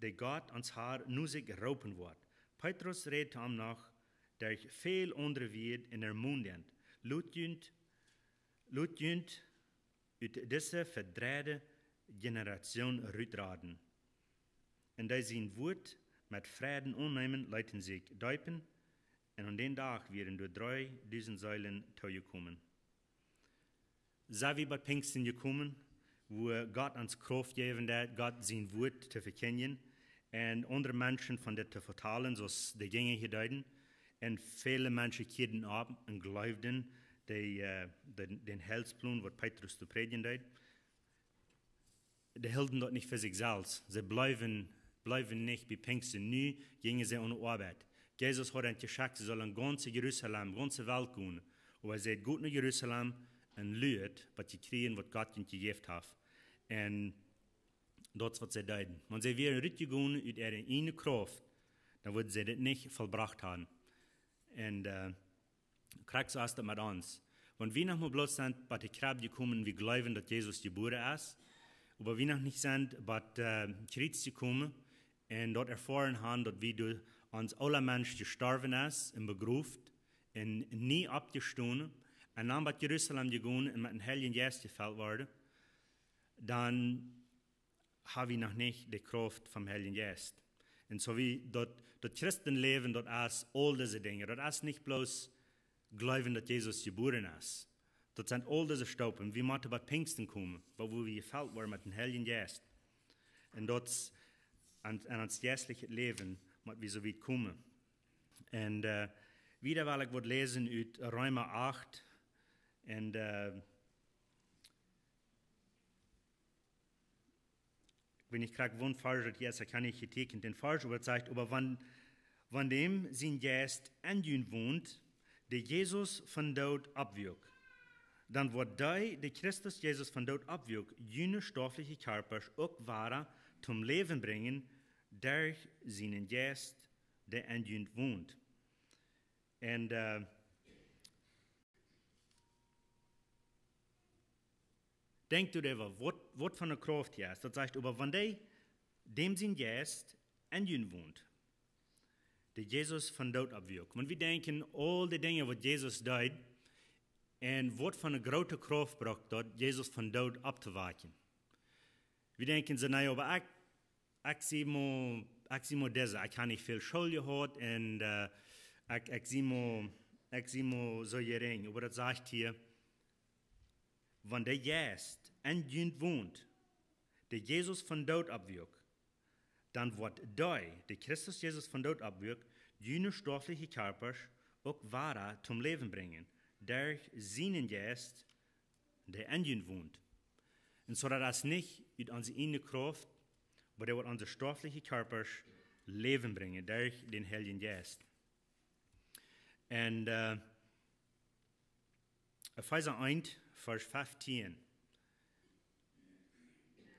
dee Gott, ons Herr, no sikj roopen woat. Petrus räd to an noch derch väl aundre Wieed un ermond an: "Lot junt, lot junt ut dise vedreide Generation rutraden." Un dee sien Wuat met Freiden aunneemen, leeten sikj deepen, un aun dän Dach wieren doa dreedusent Seelen toojekomen. Sent wie bie Pinjsten jekomen, wua Gott ons Krauft jäwen deed, Gott sien Wuat to vekjindjen, un aundre Menschen von dit to vetalen, soo aus de Jinja hia deeden. Un väle Menschen kjieeden om un jleewden de, äh, den, den Heilsplon, waut Petrus to prädjen deed. Dee hilden daut nich fa sikj selfst. See bleewen, bleewen nich bie Pinjsten. Nu jinjen see aun de Oabeit. Jesus haud an jeschekjt, see sullen gaunz Jerusalem, gaunze Welt gonen. Oba see säd: "Got no Jerusalem un luat, waut jie kjrieen, waut Gott junt jejäft haft." Un daut es, waut see deeden. Wan see wieren rutjegonen ut äare ieejne Krauft, dan wudden see dit nich vollbrocht haben. Un, äh, krakjt soo es daut met ons. Wan wie noch mau bloos sent bie de Kjrebb jekomen, wie jleewen, daut Jesus jebuaren es, oba wie noch nich sent bie, äh, Kjriez jekomen un daut erfoaren haben, daut wie doa ons oola Mensch jestorwen es un begroft un nie oppjestonen un dan bie Jerusalem jegonen un met dän Heiljen Jeist jefelt worden, dan ha wie noch nich de Krauft vom Heiljen Jeist. Un soo wie daut, daut Christenläwen, daut es aul dise Dinja. Daut es nich bloos jleewen, daut Jesus jebuaren es. Daut sent aul dise Staupen. Wie motten bie Pinjsten komen, wua wie jefelt worden met dän Heiljen Jeist. Un daut es aun, aun ons jeistlichet Läwen, mott wie soo wiet komen. Un, äh, wieda well ekj waut läsen ut Reema acht. Un, äh, ekj weet nich krakjt, wua een Varsch daut es, ekj hab nich jetieekjent dän Varsch, oba daut sajcht: "Oba wan, wan däm sien Jeist en junt wont, dee Jesus vom Doot oppwakjt, dan woat dee, dee Christus Jesus vom Doot oppwakjt, june stoafliche Kjarpasch uk wada toom Läwen brinjen, derch sienen Jeist, dee en junt wont." Un, äh, denkj doaräwa, waut, waut fa eene Krauft hia es. Daut sajcht: "Oba wan dee, däm sien Jeist en junt wont, dee Jesus vom Doot oppwakjt." Wan wie denkjen aul dee Dinja, waut Jesus deed, un waut fa eene groote Krauft brukt daut, Jesus vom Doot opptowakjen. Wie denkjen soo: "Na jo, oba ekj, ekj sie mau, ekj sie mau dise, ekj hab nich väl School jehaut un, äh, ekj, ekj sie mau, ekj sie mau soo jerinj." Oba daut sajcht hia: "Wan dee Jeist en junt wont, dee Jesus vom Doot oppwakjt, dan woat dee, dee Christus Jesus vom Doot oppwakjt, june stoafliche Kjarpasch uk wada toom Läwen brinjen, derch sienen Jeist, dee en junt wont." Un soo daut es nich ut onse ieejne Krauft, oba dee woat onse stoafliche Kjarpasch Läwen brinjen, derch dän Heiljen Jeist. Un, äh, Efeesa eent, Varsch feftieen.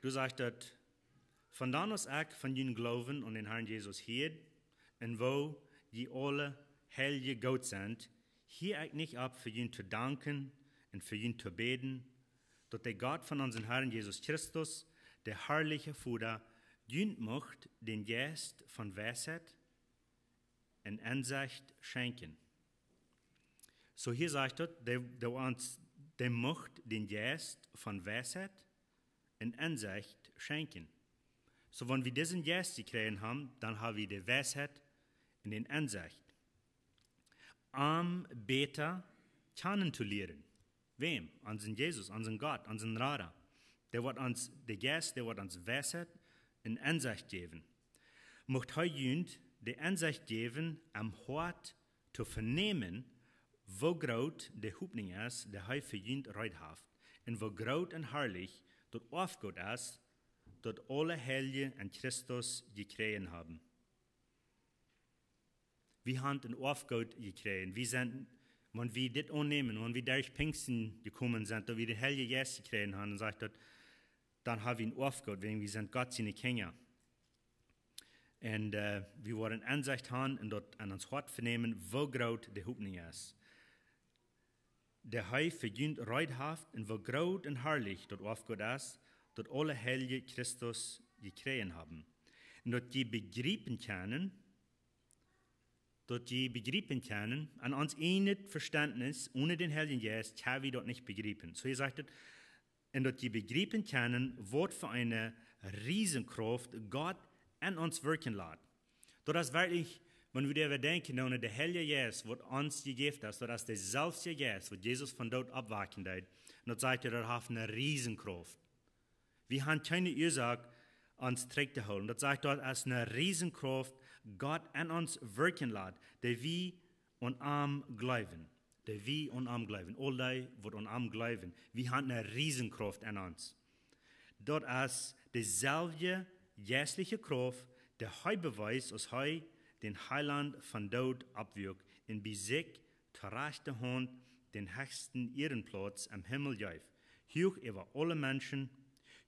Doa sajcht daut: "Von dan aus ekj von jun Gloowen aun dän Harn Jesus hieed, un woo jie aule Heilje goot sent, hia ekj nich opp fa junt to danken un fa junt to bäden, daut de Gott von onsen Harn Jesus Christus, de harliche Voda, junt mucht dän Jeist von Weisheit un Ensecht schenkjen." Soo hia sajcht daut, dee, dee ons, dee mucht dän Jeist von Weisheit un Ensecht schenkjen. Soo wan wie disen Jeist jekjräajen haben, dan hab wie de Weisheit un dän Ensecht, am bäta kjanen to lieren. Wäm? Onsen Jesus, onsen Gott, onsen Rada. Dee woat ons, de Jeist, dee woat ons Weisheit un Ensecht jäwen. Mucht hee junt de Ensecht jäwen, em Hoat to venämen, woo groot de Hopninj es, dee hee fa junt reed haft, un woo groot un harlich daut Oafgoot es, daut aule Heilje en Christus jekjräajen haben. Wie haben een Oafgoot jekjräajen. Wie sent, wan wie dit aunnämen, wan wie derch Pinjsten jekomen sent, daut wie dän Heiljen Jeist jekjräajen haben, dan sajcht daut, dan hab wie een Oafgoot, wäajen wie sent Gott siene Kjinja. Un, äh, wie woaren Ensecht haben un daut aun ons Hoat venämen, woo groot de Hopninj es, dee hee fa junt reed haft, un woo groot un harlich daut Oafgoot es, daut aule Heilje Christus jekjräajen haben. Un daut jie bejriepen kjennen, daut jie bejriepen kjennen, aun ons ieejnet Vestentnis, onen dän Heiljen Jeist, kjenn wie daut nich bejriepen. Soo hia sajcht et: "Un daut jie bejriepen kjennen, waut fa eene Riesenkrauft Gott en ons wirkjen lat." Daut es werkjlich, wan wie doaräwa denkjen, dan de Heilje Jeist, waut ons jejäft es, daut es de selwje Jeist, waut Jesus vom Doot oppwakjen deed. Un daut sajcht hia, daut haft eene Riesenkrauft. Wie haben kjeene Uasoak, ons trigj to hoolen. Daut sajcht, daut es eene Riesenkrauft, Gott en ons werkjen lat, dee wie aun am jleewen. Dee wie aun am jleewen. Aul dee, waut aun am jleewen. Wie haben eene Riesenkrauft en ons. Daut es deeselwje jeistliche Krauft, dee hee bewiest, aus hee dän Heiland vom Doot oppwakjt un bie sikj to rajchte Haunt dän hechsten Ierenplauz em Himmel jeef. Huach äwa aule Menschen,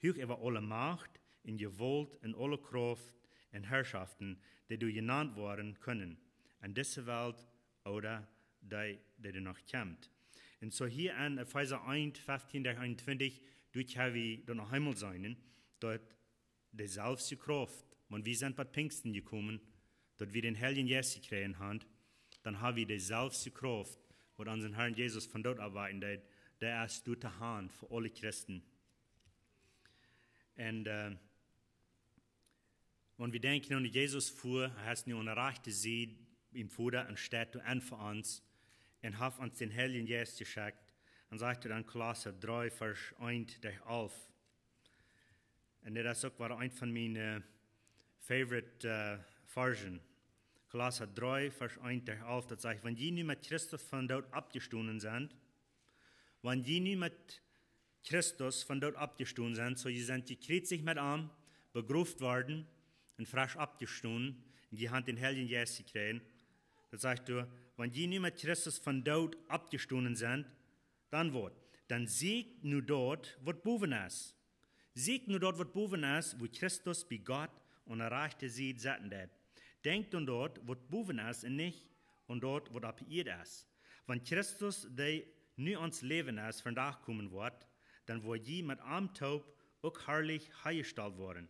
huach äwa aule Macht un Jewault un aule Krauft un Harschoften, dee doa jenant woaren kjennen, en dise Welt ooda dee, dee doa noch kjemt. Un soo hia en Efeesa eent, feftieen derch eenuntwintich, doa kjenn wie daut noch eemol seenen, daut deeselwje Krauft, wan wie sent bie Pinjsten jekomen, daut wie dän Heiljen Jeist jekjräajen haben, dan hab wie deeselwje Krauft, waut onsen Herrn Jesus vom Doot oppwakjen deed, dee es doa to han fa aule Christen. Un, äh, wan wie denkjen aun Jesus, hee es nu aun de rajchte Sied biem Voda un steit doa fa ons un haft ons dän Heiljen Jeist jeschekjt, dan sajcht hee en Kolossa dree, Varsch eent derch alf. Un dit es uk wada eent von miene, äh, favorite, äh, Varschen. Kolossa dree, Varsch eent derch alf, daut sajcht: Wan jie nu met Christus vom Doot oppjestonen sent, wan jie nu met Christus vom Doot oppjestonen sent, soo jie sent jekjriezicht met am, begroft worden un fresch oppjestonen, un jie haben dän Heiljen Jeist jekjräajen. Daut sajcht doa, wan jie nu met Christus vom Doot oppjestonen sent, dan waut? Dan sieekjt nu daut, waut bowen es. Sieekjt nu daut, waut bowen es, wua Christus bie Gott aun de rajchte Sied setten deit. Denkjt aun daut, waut bowen es un nich aun daut, waut oppe Ieed es. Wan Christus, dee nu ons Läwen es, vondoag komen woat, dan woa jie met am toop uk harlich hajestalt woaren.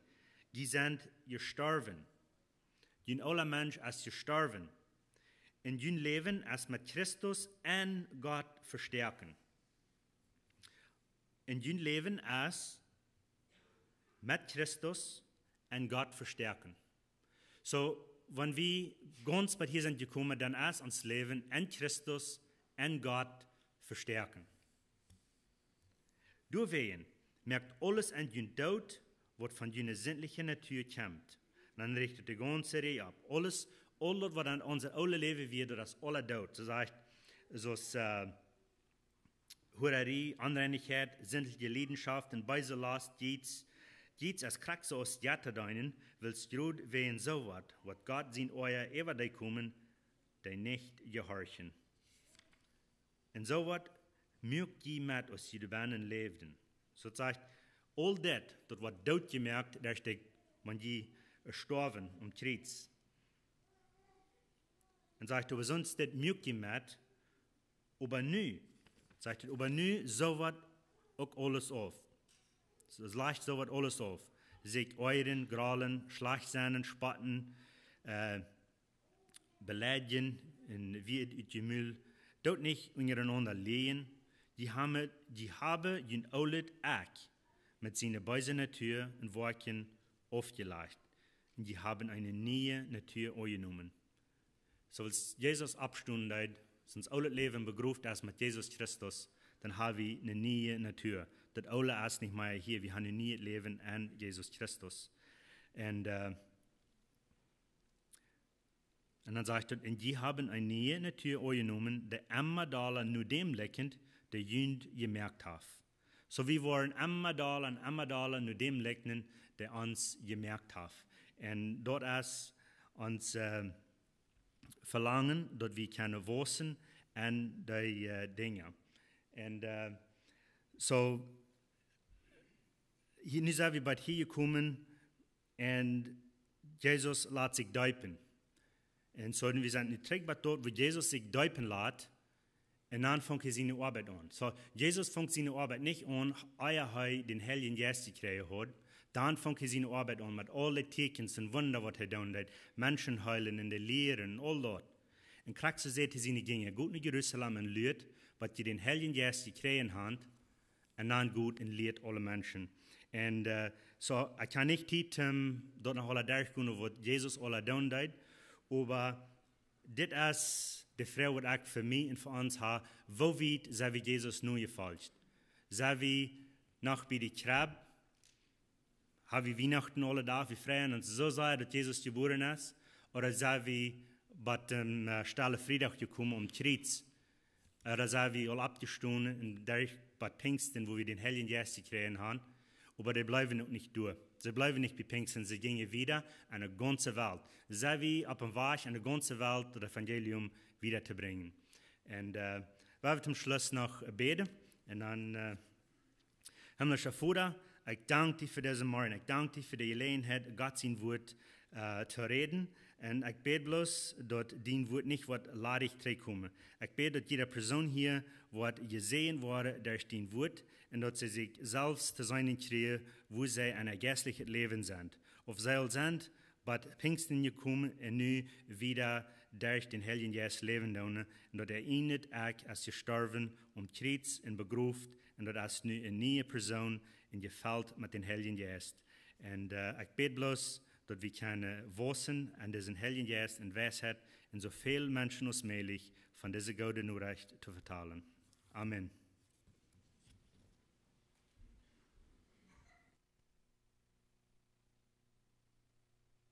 Jie sent jestorwen. Jun oola Mensch es jestorwen. Un jun Läwen es met Christus en Gott vestoaken. Un jun Läwen es met Christus en Gott vestoaken. Soo, wan wie gaunz bat hia sent jekomen, dan es ons Läwen en Christus en Gott vestoaken. Doawäajen moakt aules en junt doot, waut von june sintliche Natua kjemt. Un dan rajcht hee de gaunze Räj opp. Aules, aul daut, waut en ons oolet Läwen wia, daut es aula doot. Soo sajcht, soo aus, äh, Hurarie, Onreinichkjeit, sintliche Liedenschoften, beese Lost, Jiets, Jiets es krakjt soo aus Jetta deenen, wiels jrod wäajen soo waut, woat Gott sien Oaja äwa dee komen, dee nich jehorchen. Un soo waut muak jie met, aus jie doabennen läwden. Soo daut sajcht, aul dit, daut woat doot jemoakt, daut es de, wan jie stoawen aum Kjriez. Un sajcht, oba sonst dit muak jie met, oba nu, sajcht hee, oba nu soo waut uk aules auf. Soo, lajcht soo waut aules auf. Sikj oajren, graulen, schlajcht sennen, spotten, äh, beleidjen un waut ut jun Mul. Doot nich unjarenaunda läajen. Jie haben, jie haben jun oolet Ekj met siene beese Natua un Woakjen aufjelajcht. Un jie haben eene niee Natua aunjenomen. Soo aus Jesus oppstonen deed, aus ons oolet Läwen begroft es met Jesus Christus, dan haben wie eene niee Natua. Daut oole es nich mea hia, wie haben een nieet Läwen en Jesus Christus. Un, äh, un dan sajcht hee: Un jie haben eene niee Natua aunjenomen, dee emma dolla no däm likjent, dee junt jemoakt haft. Soo wie woaren emma dolla un emma dolla no däm likjnen, dee ons jemoakt haft. Un daut es ons, äh, Velangen, daut wie kjennen wausen en dee, äh, Dinja. Un, äh, soo, hia, nu sent wie bie hia jekomen un Jesus lat sikj deepen. Un soo, wie sent nu trigj bie daut, wua Jesus sikj deepen lat, un dan funk hee siene Oabeit aun. Soo, Jesus funk siene Oabeit nich aun, ea hee dän Heiljen Jeist jekjräajen haud. Dan funk hee siene Oabeit aun met aule Tieekjens un Wunda, waut hee doonen deed. Menschen heelen un dee lieren un aul daut. Un krakjt soo säd hee siene Jinja: Got no Jerusalem un lieet, waut jie dän Heiljen Jeist jekjräajen haben, un dan got un lieet aule Menschen. Un, äh, soo, ekj hab nich Tiet, ähm, daut noch aula derchgonen, waut Jesus aula doonen deed, oba dit es de Froag, waut ekj fa mie un fa ons hab: Woo wiet sent wie Jesus nojefolcht? Sent wie noch bie de Kjrebb? Ha wie Wienachten aule Doag, wie freien ons soo sea, daut Jesus jebuaren es? Ooda sent wie bie dän äh, Stelle Friedach jekomen om Kjriez? Ooda sent wie aul oppjestonen un derch bie Pingsten, wua wie dän Heiljen Jeist jekjräajen haben? Oba dee bleewen uk nich doa. See bleewen nich bie Pingsten, see jinjen wieda aun de gaunze Welt. Sent wie opp een Wajch aun de gaunze Welt daut Evangelium wieda to brinjen? Un äh, wie woaren toom Schluss noch bäden. Un dan äh, Himmlischa Voda, ekj dank die fa disen Morjen. Ekj dank die fa de Jeläajenheit, Gott sien Wuat äh, to räden. Un ekj bäd bloos, daut dien Wuat nich woat ladich trigjkomen. Ekj bäd, daut jieda Persoon hia woat jesäajent woaren derch dien Wuat un daut see sikj selfst to seenen kjrieen, wua see enn äa jeistlichet Läwen sent. Auf see aul sent bie Pingsten jekomen un nu wieda derch dän Heiljen Jeist läwen doonen, un daut erinjat, ekj es jestorwen om Kjriez un begroft, un daut es nu eene niee Persoon un jefelt met dän Heiljen Jeist. Un äh, ekj bäd bloos, daut wie kjennen wausen aun disen Heiljen Jeist un Weisheit un soo väl Menschen aus mäajlich von dise goode Norecht to vetalen. Amen.